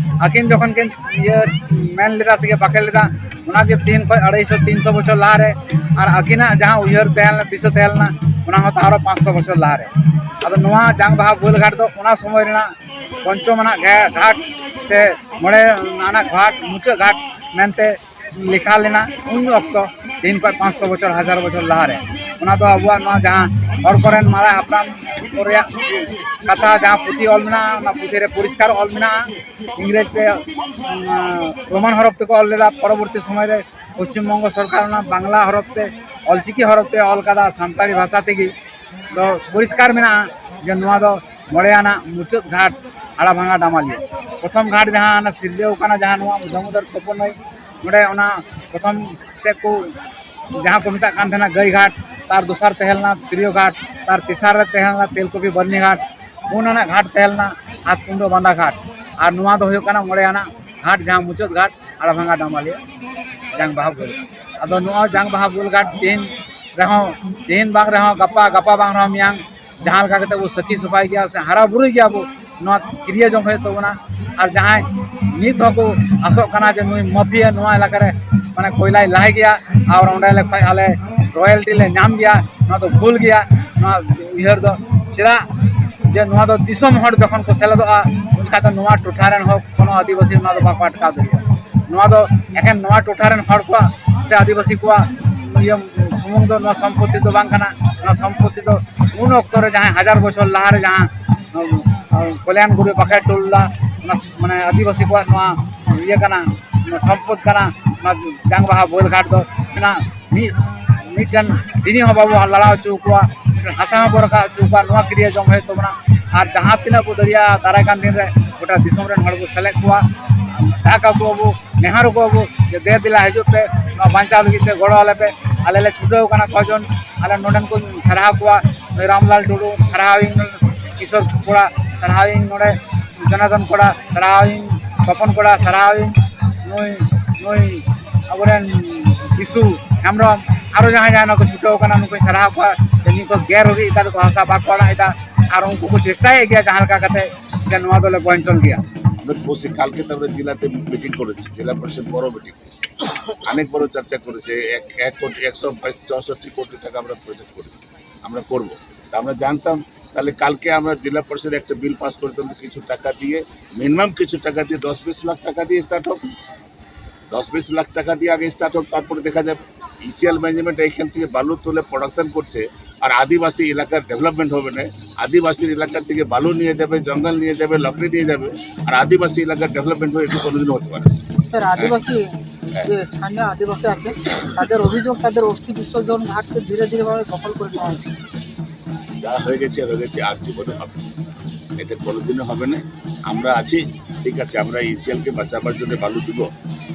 ᱟᱹᱠᱤᱱ ᱡᱚᱠᱷᱚᱱ ᱠᱤᱱ ᱤᱭᱟᱹ ᱢᱮᱱ ᱞᱮᱫᱟ ᱥᱮ ᱵᱟᱠᱷᱮᱲ ᱞᱮᱫᱟ, ᱚᱱᱟᱜᱮ ᱛᱤᱦᱤᱧ ᱠᱷᱚᱱ ᱟᱲᱟᱭᱥᱚ ᱛᱤᱱᱥᱚ ᱵᱚᱪᱷᱚᱨ ᱞᱟᱦᱟᱨᱮ᱾ ᱟᱨ ᱟᱹᱠᱤᱱᱟᱜ ᱡᱟᱦᱟᱸ ᱩᱭᱦᱟᱹᱨ ᱛᱟᱦᱮᱸ ᱞᱮᱱᱟ, ᱫᱤᱥᱟᱹ ᱛᱟᱦᱮᱸ ᱞᱮᱱᱟ, ᱚᱱᱟ ᱦᱚᱸ ᱛᱟᱣ ᱟᱨᱚ ᱯᱟᱸᱪᱥᱚ ᱵᱚᱪᱷᱚᱨ ᱞᱟᱦᱟᱨᱮ᱾ ᱟᱫᱚ ᱱᱚᱣᱟ ᱡᱟᱝ ᱵᱟᱦᱟ ᱵᱳᱦᱮᱞ ᱜᱷᱟᱴ ᱫᱚ ᱚᱱᱟ ᱥᱚᱢᱚᱭ ᱨᱮᱱᱟᱜ ᱯᱚᱧᱪᱚᱢ ᱟᱱᱟᱜ ᱜᱷᱟ-, ᱜᱷᱟᱴ ᱥᱮ ᱢᱚᱬᱮ ᱟᱱᱟᱜ ᱜᱷᱟᱴ, ᱢᱩᱪᱟᱹᱫ ᱜᱷᱟᱴ ᱢᱮᱱᱛᱮ ᱞᱮᱠᱷᱟ ᱞᱮᱱᱟ ᱩᱱ ᱚᱠᱛᱚ, ᱛᱮᱦᱮᱧ ᱠᱷᱚᱱ ᱯᱟᱸᱪᱥᱚ ᱵᱚᱪᱷᱚᱨ, ᱦᱟᱡᱟᱨ ᱵᱚᱪᱷᱚᱨ ᱞᱟᱦᱟᱨᱮ᱾ ᱚᱱᱟ ᱫᱚ ᱟᱵᱚᱣᱟᱜ ᱱᱚᱣᱟ ᱡᱟᱦᱟᱸ ᱦᱚᱲ ᱠᱚᱨᱮᱱ ᱢᱟᱨᱟᱝ ᱦᱟᱯᱲᱟᱢ ᱠᱚ ᱨᱮᱭᱟᱜ ᱠᱟᱛᱷᱟ, ᱡᱟᱦᱟᱸ ᱯᱩᱛᱷᱤ ᱚᱞ ᱢᱮᱱᱟᱜᱼᱟ, ᱚᱱᱟ ᱯᱩᱛᱷᱤ ᱨᱮ ᱯᱚᱨᱤᱥᱠᱟᱨ ᱚᱞ ᱢᱮᱱᱟᱜᱼᱟ᱾ ᱤᱝᱨᱮᱡᱽ ᱛᱮ, ᱩᱢ, ᱨᱳᱢᱟᱱ ᱦᱚᱨᱚᱯ ᱛᱮᱠᱚ ᱚᱞ ᱞᱮᱫᱟ᱾ ᱯᱚᱨᱚᱵᱚᱨᱛᱤ ᱥᱚᱢᱚᱭ ᱨᱮ ᱯᱚᱥᱪᱤᱢ ᱵᱚᱝᱜᱚ ᱥᱚᱨᱠᱟᱨ ᱚᱱᱟ ᱵᱟᱝᱞᱟ ᱦᱚᱨᱚᱯ ᱛᱮ, ᱚᱞᱪᱤᱠᱤ ᱦᱚᱨᱚᱯ ᱛᱮ ᱚᱞ ᱠᱟᱫᱟ ᱥᱟᱱᱛᱟᱲᱤ ᱵᱷᱟᱥᱟ ᱛᱮᱜᱮ᱾ ᱫᱚ ᱯᱚᱨᱤᱥᱠᱟᱨ ᱢᱮᱱᱟᱜᱼᱟ ᱡᱮ ᱱᱚᱣᱟ ᱫᱚ ᱢᱚᱬᱮ ᱟᱱᱟᱜ ᱢᱩᱪᱟᱹᱫ ᱜᱷᱟᱴ ᱟᱲᱟᱵᱷᱟᱝᱜᱟ ᱰᱟᱢᱟᱞᱤᱭᱟᱹ᱾ ᱯᱨᱚᱛᱷᱚᱢ ᱜᱷᱟᱴ ᱡᱟᱦᱟᱸ ᱚᱱᱟ ᱥᱤᱨᱡᱟᱹᱣ ᱠᱟᱱᱟ, ᱡᱟᱦᱟᱸ ᱱᱚᱣᱟ ᱫᱟᱢᱳᱫᱚᱨ ᱛᱚᱯᱚᱱ ᱱᱟᱹᱭ, ᱱᱚᱰᱮ ᱚᱱᱟ ᱯᱨᱚᱛᱷᱚᱢ ᱥᱮᱫ ᱠᱚ ᱡᱟᱦᱟᱸ ᱠᱚ ᱢᱮᱛᱟᱜ ᱠᱟᱱ ᱛᱟᱦᱮᱱᱟ ᱜᱟᱹᱭ ᱜᱷᱟᱴ, ᱛᱟᱨ ᱫᱚᱥᱟᱨ ᱛᱟᱦᱮᱸ ᱞᱮᱱᱟ ᱛᱤᱨᱭᱳ ᱜᱷᱟᱴ, ᱛᱟᱨ ᱛᱮᱥᱟᱨ ᱨᱮ ᱛᱟᱦᱮᱸ ᱞᱮᱱᱟ ᱛᱮᱞᱠᱩᱯᱤ ᱵᱟᱹᱨᱱᱤ ᱜᱷᱟᱴ, ᱯᱩᱱ ᱟᱱᱟᱜ ᱜᱷᱟᱴ ᱛᱟᱦᱮᱸ ᱞᱮᱱᱟ ᱦᱟᱛᱠᱩᱸᱰᱟᱹ ᱵᱟᱸᱫᱟ ᱜᱷᱟᱴ᱾ ᱟᱨ ᱱᱚᱣᱟ ᱫᱚ ᱦᱩᱭᱩᱜ ᱠᱟᱱᱟ ᱢᱚᱬᱮ ᱟᱱᱟᱜ ᱜᱷᱟᱴ, ᱡᱟᱦᱟᱸ ᱢᱩᱪᱟᱹᱫ ᱜᱷᱟᱴ ᱟᱲᱟᱵᱷᱟᱝᱜᱟ ᱰᱟᱢᱟᱞᱤᱭᱟᱹ ᱡᱟᱝ ᱵᱟᱦᱟ ᱵᱳᱦᱮᱞ᱾ ᱟᱫᱚ ᱱᱚᱣᱟ ᱡᱟᱝ ᱵᱟᱦᱟ ᱵᱳᱦᱮᱞ ᱜᱷᱟᱴ ᱛᱤᱦᱤᱧ ᱨᱮᱦᱚᱸ, ᱛᱤᱦᱤᱧ ᱵᱟᱝ ᱨᱮᱦᱚᱸ ᱜᱟᱯᱟ, ᱜᱟᱯᱟ ᱵᱟᱝ ᱨᱮᱦᱚᱸ ᱢᱮᱭᱟᱝ, ᱡᱟᱦᱟᱸ ᱞᱮᱠᱟ ᱠᱟᱛᱮ ᱵᱚ ᱥᱟᱹᱠᱷᱤ ᱥᱚᱵᱷᱟᱭ ᱜᱮᱭᱟ ᱥᱮ ᱦᱟᱨᱟ ᱵᱩᱨᱩᱭ ᱜᱮᱭᱟ ᱵᱚ, ᱱᱚᱣᱟ ᱠᱤᱨᱭᱟᱹ ᱡᱚᱝ ᱦᱩᱭᱩᱜ ᱛᱟᱵᱚᱱᱟ᱾ ᱟᱨ ᱡᱟᱦᱟᱸᱭ ᱱᱤᱛ ᱦᱚᱸᱠᱚ ᱟᱥᱚᱜ ᱠᱟᱱᱟ ᱡᱮ ᱱᱩᱭ ᱢᱟᱹᱯᱷᱤᱭᱟᱹ ᱱᱚᱣᱟ ᱮᱞᱟᱠᱟ ᱨᱮ ᱢᱟᱱᱮ ᱠᱚᱭᱞᱟᱭ ᱞᱟᱭ ᱜᱮᱭᱟ ᱟᱨ ᱚᱸᱰᱮ ᱞᱮ ᱠᱷᱚᱡ ᱟᱞᱮ ᱨᱚᱭᱮᱞᱴᱤ ᱞᱮ ᱧᱟᱢ ᱜᱮᱭᱟ, ᱱᱚᱣᱟ ᱫᱚ ᱵᱷᱩᱞ ᱜᱮᱭᱟ᱾ ᱱᱚᱣᱟ ᱩᱭᱦᱟᱹᱨ ᱫᱚ ᱪᱮᱫᱟᱜ ᱡᱮ ᱱᱚᱣᱟ ᱫᱚ ᱫᱤᱥᱚᱢ ᱦᱚᱲ ᱡᱚᱠᱷᱚᱱ ᱠᱚ ᱥᱮᱞᱮᱫᱚᱜᱼᱟ, ᱩᱱ ᱡᱚᱠᱷᱟᱡ ᱫᱚ ᱱᱚᱣᱟ ᱴᱚᱴᱷᱟ ᱨᱮᱱ ᱦᱚᱲ ᱠᱳᱱᱳ ᱟᱹᱫᱤᱵᱟᱹᱥᱤ ᱱᱚᱣᱟ ᱫᱚ ᱵᱟᱠᱚ ᱟᱴᱠᱟᱣ ᱫᱟᱲᱮᱭᱟᱜᱼᱟ᱾ ᱱᱚᱣᱟ ᱫᱚ ᱮᱠᱮᱱ ᱱᱚᱣᱟ ᱴᱚᱴᱷᱟ ᱨᱮᱱ ᱦᱚᱲ ᱠᱚᱣᱟᱜ ᱥᱮ ᱟᱹᱫᱤᱵᱟᱹᱥᱤ ᱠᱚᱣᱟᱜ ᱤᱭᱟᱹ ᱥᱩᱢᱩᱝ ᱫᱚ ᱱᱚᱣᱟ ᱥᱚᱢᱯᱚᱛᱤ ᱫᱚ ᱵᱟᱝ ᱠᱟᱱᱟ᱾ ᱱᱚᱣᱟ ᱥᱚᱢᱯᱚᱛᱤ ᱫᱚ ᱩᱱ ᱚᱠᱛᱚ ᱨᱮ ᱡᱟᱦᱟᱸᱭ ᱦᱟᱡᱟᱨ ᱵᱚᱪᱷᱚᱨ ᱞᱟᱦᱟ ᱨᱮ ᱡᱟᱦᱟᱸ ᱠᱚᱞᱭᱟᱱ ᱜᱩᱨᱩ ᱵᱟᱠᱷᱮᱲ ᱦᱚᱴᱚ ᱞᱮᱫᱟ, ᱚᱱᱟ ᱢᱟᱱᱮ ᱟᱹᱫᱤᱵᱟᱹᱥᱤ ᱠᱚᱣᱟᱜ ᱱᱚᱣᱟ ᱤᱭᱟᱹ ᱠᱟᱱᱟ, ᱱᱚᱣᱟ ᱥᱚᱢᱯᱚᱫ ᱠᱟᱱᱟ᱾ ᱚᱱᱟ ᱡᱟᱝ ᱵᱟᱦᱟ ᱵᱳᱞ ᱜᱷᱟᱴ ᱫᱚ ᱚᱱᱟ ᱢᱤᱫ ᱢᱤᱫᱴᱮᱱ ᱫᱤᱱᱤ ᱦᱚᱸ ᱵᱟᱵᱚ ᱞᱟᱲᱟᱣ ᱦᱚᱪᱚ ᱠᱚᱣᱟ, ᱢᱤᱫᱴᱮᱱ ᱦᱟᱥᱟ ᱦᱚᱸ ᱵᱚ ᱨᱟᱠᱟᱵ ᱦᱚᱪᱚ ᱠᱚᱣᱟ᱾ ᱱᱚᱣᱟ ᱠᱤᱨᱭᱟᱹ ᱡᱚᱢ ᱦᱩᱭᱩᱜ ᱛᱟᱵᱚᱱᱟ᱾ ᱟᱨ ᱡᱟᱦᱟᱸ ᱛᱤᱱᱟᱹᱜ ᱵᱚ ᱫᱟᱲᱮᱭᱟᱜᱼᱟ, ᱫᱟᱨᱟᱭ ᱠᱟᱱ ᱫᱤᱱ ᱨᱮ ᱜᱚᱴᱟ ᱫᱤᱥᱚᱢ ᱨᱮᱱ ᱦᱚᱲ ᱵᱚ ᱥᱮᱞᱮᱫ ᱠᱚᱣᱟ᱾ ᱫᱟᱜ ᱟᱠᱚ ᱟᱵᱚ, ᱱᱮᱦᱚᱨ ᱟᱠᱚ ᱟᱵᱚ ᱡᱮ ᱫᱮ ᱫᱮᱞᱟ ᱦᱤᱡᱩᱜ ᱯᱮ, ᱱᱚᱣᱟ ᱵᱟᱧᱪᱟᱣ ᱞᱟᱹᱜᱤᱫ ᱛᱮ ᱜᱚᱲᱚ ᱟᱞᱮ ᱯᱮ᱾ ᱟᱞᱮ ᱞᱮ ᱪᱷᱩᱴᱟᱹᱣ ᱠᱟᱱᱟ ᱠᱚᱡᱚᱱ, ᱟᱞᱮ ᱱᱚᱰᱮᱱ ᱠᱚᱧ ᱥᱟᱨᱦᱟᱣ ᱠᱚᱣᱟ, ᱱᱩᱭ ᱨᱟᱢᱞᱟᱞ ᱴᱩᱰᱩ ᱥᱟᱨᱦᱟᱣᱤᱧ, ᱠᱤᱥᱳᱨ ᱠᱚᱲᱟ ᱥᱟᱨᱦᱟᱣᱤᱧ, ᱱᱚᱰᱮ ᱡᱚᱱᱟᱨᱫᱚᱱ ᱠᱚᱲᱟ ᱥᱟᱨᱦᱟᱣᱤᱧ, ᱛᱚᱯᱚᱱ ᱠᱚᱲᱟ ᱥᱟᱨᱦᱟᱣᱤᱧ, ᱱᱩᱭ ᱱᱩᱭ ᱟᱵᱚᱨᱮᱱ ᱵᱤᱥᱩ ᱦᱮᱢᱵᱨᱚᱢ, ᱟᱨᱚ ᱡᱟᱦᱟᱸᱭ ᱡᱟᱦᱟᱸᱭ ᱱᱚᱣᱟ ᱠᱚ ᱪᱷᱩᱴᱟᱹᱣ ᱠᱟᱱᱟ, ᱱᱩᱠᱩᱧ ᱥᱟᱨᱦᱟᱣ ᱠᱚᱣᱟ᱾ ᱱᱤᱭᱟᱹ ᱠᱚ ᱜᱮᱨ ᱦᱩᱨᱤᱡ ᱮᱫᱟ, ᱠᱚ ᱦᱟᱥᱟ ᱵᱟᱠᱚ ᱟᱲᱟᱜ ᱮᱫᱟ, ᱟᱨ ᱩᱱᱠᱩ ᱠᱚ ᱪᱮᱥᱴᱟᱭᱮᱫ ᱜᱮᱭᱟ ᱡᱟᱦᱟᱸ ᱞᱮᱠᱟ ᱠᱟᱛᱮ ᱡᱮ ᱱᱚᱣᱟ ᱫᱚᱞᱮ ᱵᱚᱧᱪᱚᱱ ᱜᱮᱭᱟ। আমরা বসে কালকে তো আমরা জেলাতে মিটিং করেছি, জেলা পরিষদ বড় মিটিং করেছে, অনেক বড় চর্চা করেছে। এক এক কোটি একশো চৌষট্টি কোটি টাকা আমরা প্রজেক্ট করেছি, আমরা করব। তা আমরা জানতাম, তাহলে কালকে আমরা জেলা পরিষদে একটা বিল পাস করে দিতাম, কিছু টাকা দিয়ে, মিনিমাম কিছু টাকা দিয়ে, দশ বিশ লাখ টাকা দিয়ে স্টার্ট হোক, দশ বিশ লাখ টাকা দিয়ে আগে স্টার্ট হোক, তারপরে দেখা যাবে। ইসিএল ম্যানেজমেন্ট এইখান থেকে বালু তুলে প্রোডাকশন করছে, আর আদিবাসী এলাকার ডেভেলপমেন্ট হবে না, আদিবাসীর এলাকা থেকে বালু নিয়ে যাবে, জঙ্গল নিয়ে যাবে, লকড়ি নিয়ে যাবে, আর আদিবাসী এলাকার ডেভেলপমেন্ট হবে, এটা কোনোদিনও হতে পারে না। স্যার, আদিবাসী যে স্থানীয় আদিবাসী আছে, তাদের অভিযোগ, তাদের অস্থি বিসর্জন ঘাটকে ধীরে ধীরে ভাবে দখল করে নেওয়া হচ্ছে। যা হয়ে গেছে হয়ে গেছে, আর জীবনে হবে না। এটা কোনোদিনও হবে না। আমরা আছি, ঠিক আছে, আমরা ইসিএল কে বাঁচাবার জন্য বালু দিব।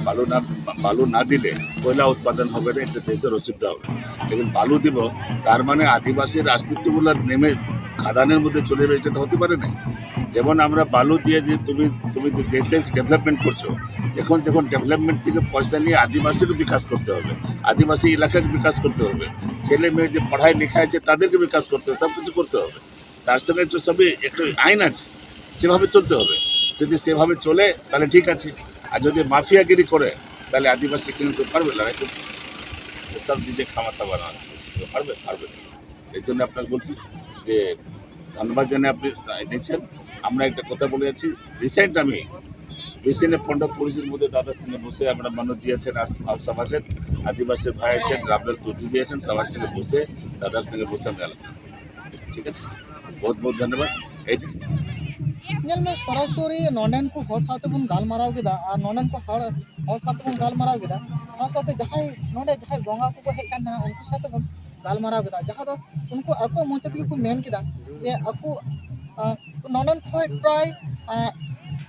বালু না বালু না দিলে কয়লা উৎপাদন হবে না, এটা দেশের অসুবিধা হবে। লেকিন বালু দিব, তার মানে আদিবাসীর অস্তিত্বগুলো নেমে খাদানের মধ্যে চলে যাবে, এটা তো হতে পারে না। যেমন আমরা বালু দিয়ে যে তুমি তুমি দেশের ডেভেলপমেন্ট করছো, এখন যখন ডেভেলপমেন্ট থেকে পয়সা নিয়ে আদিবাসীকে বিকাশ করতে হবে, আদিবাসী এলাকাকে বিকাশ করতে হবে, ছেলে মেয়ের যে পড়ায় লেখায় আছে তাদেরকে বিকাশ করতে হবে, সব কিছু করতে হবে। তার সঙ্গে তো সবই একটু আইন আছে, সেভাবে চলতে হবে। যদি সেভাবে চলে তাহলে ঠিক আছে, আর যদি মাফিয়াগিরি করে তাহলে আদিবাসী শ্রেণী কেউ পারবে লড়াই করতে? সব নিজে খামাতা বানানো হচ্ছে, কেউ পারবে? পারবে না। এই জন্য আপনাকে বলছি যে ধন্যবাদ জানাই আপনি এনেছেন। আমরা একটা কথা বলে যাচ্ছি, রিসেন্ট আমি বেশি না, পনেরো কুড়ি দিন মধ্যে দাদার সঙ্গে বসে আমরা মনোজ জি আছেন আর সব, সব আছেন, আদিবাসী ভাই আছেন, রামলাল চৌধুরী আছেন, সবার সঙ্গে বসে, দাদার সঙ্গে বসে আমরা আলোচনা করব। ঠিক আছে, বহুত বহুত ধন্যবাদ। এই যে ᱧᱮᱞ ᱢᱮ, ᱥᱚᱨᱟᱥᱚᱨᱤ ᱱᱚᱰᱮᱱ ᱠᱚ ᱦᱚᱲ ᱥᱟᱶᱛᱮ ᱵᱚᱱ ᱜᱟᱞᱢᱟᱨᱟᱣ ᱠᱮᱫᱟ ᱟᱨ ᱱᱚᱰᱮᱱ ᱠᱚ ᱦᱚᱲ ᱦᱚᱲ ᱥᱟᱶᱛᱮ ᱵᱚᱱ ᱜᱟᱞᱢᱟᱨᱟᱣ ᱠᱮᱫᱟ᱾ ᱥᱟᱶ ᱥᱟᱶᱛᱮ ᱡᱟᱦᱟᱸᱭ ᱱᱚᱰᱮ ᱡᱟᱦᱟᱸᱭ ᱵᱚᱸᱜᱟ ᱠᱚᱠᱚ ᱦᱮᱡ ᱠᱟᱱ ᱛᱟᱦᱮᱱᱟ, ᱩᱱᱠᱩ ᱥᱟᱶᱛᱮ ᱵᱚᱱ ᱜᱟᱞᱢᱟᱨᱟᱣ ᱠᱮᱫᱟ, ᱡᱟᱦᱟᱸ ᱫᱚ ᱩᱱᱠᱩ ᱟᱠᱚᱣᱟᱜ ᱢᱚᱪᱟ ᱛᱮᱜᱮ ᱠᱚ ᱢᱮᱱ ᱠᱮᱫᱟ ᱡᱮ ᱟᱠᱚ ᱟᱸ, ᱱᱚᱰᱮᱱ ᱠᱷᱚᱱ ᱯᱨᱟᱭ ᱟᱸ,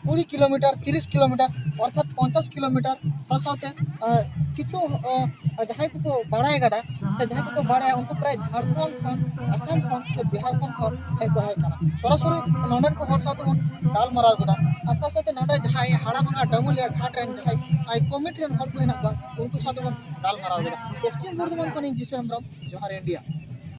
ᱠᱩᱲᱤ ᱠᱤᱞᱳᱢᱤᱴᱟᱨ, ᱛᱤᱨᱤᱥ ᱠᱤᱞᱳᱢᱤᱴᱟᱨ, ᱚᱨᱛᱷᱟᱛ ᱯᱚᱧᱪᱟᱥ ᱠᱤᱞᱳᱢᱤᱴᱟᱨ᱾ ᱥᱟᱶ ᱥᱟᱶᱛᱮ ᱟᱸ, ᱠᱤᱪᱷᱩ ᱟᱸ, ᱡᱟᱦᱟᱸᱭ ᱠᱚᱠᱚ ᱵᱟᱲᱟᱭ ᱠᱟᱫᱟ ᱥᱮ ᱡᱟᱦᱟᱸᱭ ᱠᱚᱠᱚ ᱵᱟᱲᱟᱭᱟ, ᱩᱱᱠᱩ ᱯᱨᱟᱭ ᱡᱷᱟᱲᱠᱷᱚᱸᱰ ᱠᱷᱚᱱ, ᱟᱥᱟᱢ ᱠᱷᱚᱱ ᱥᱮ ᱵᱤᱦᱟᱨ ᱠᱷᱚᱱ ᱠᱚ ᱦᱮᱡ ᱠᱚ ᱦᱮᱡ ᱠᱟᱱᱟ᱾ ᱥᱚᱨᱟᱥᱚᱨᱤ ᱱᱚᱰᱮᱱ ᱠᱚ ᱦᱚᱲ ᱥᱟᱶ ᱛᱮᱵᱚᱱ ᱜᱟᱞᱢᱟᱨᱟᱣ ᱠᱮᱫᱟ᱾ ᱟᱨ ᱥᱟᱶ ᱥᱟᱶᱛᱮ ᱱᱚᱰᱮ ᱡᱟᱦᱟᱸᱭ ᱦᱟᱲᱟᱵᱷᱟᱝᱜᱟ ᱰᱟᱹᱢᱩᱞᱤᱭᱟ ᱜᱷᱟᱴ ᱨᱮᱱ ᱡᱟᱦᱟᱸᱭ ᱟᱭ ᱠᱚᱢᱤᱴᱤ ᱨᱮᱱ ᱦᱚᱲ ᱠᱚ ᱦᱮᱱᱟᱜ ᱠᱚᱣᱟ, ᱩᱱᱠᱩ ᱥᱟᱶ ᱛᱮᱵᱚᱱ ᱜᱟᱞᱢᱟᱨᱟᱣ ᱠᱮᱫᱟ᱾ ᱯᱚᱥᱪᱤᱢ ᱵᱚᱨᱫᱷᱚᱢᱟᱱ ᱠᱷᱚᱱᱤᱧ ᱡᱤᱥᱩ ᱦᱮᱢᱵᱨᱚᱢ, ᱡᱚᱦᱟᱨ ᱤᱱᱰᱤᱭᱟ᱾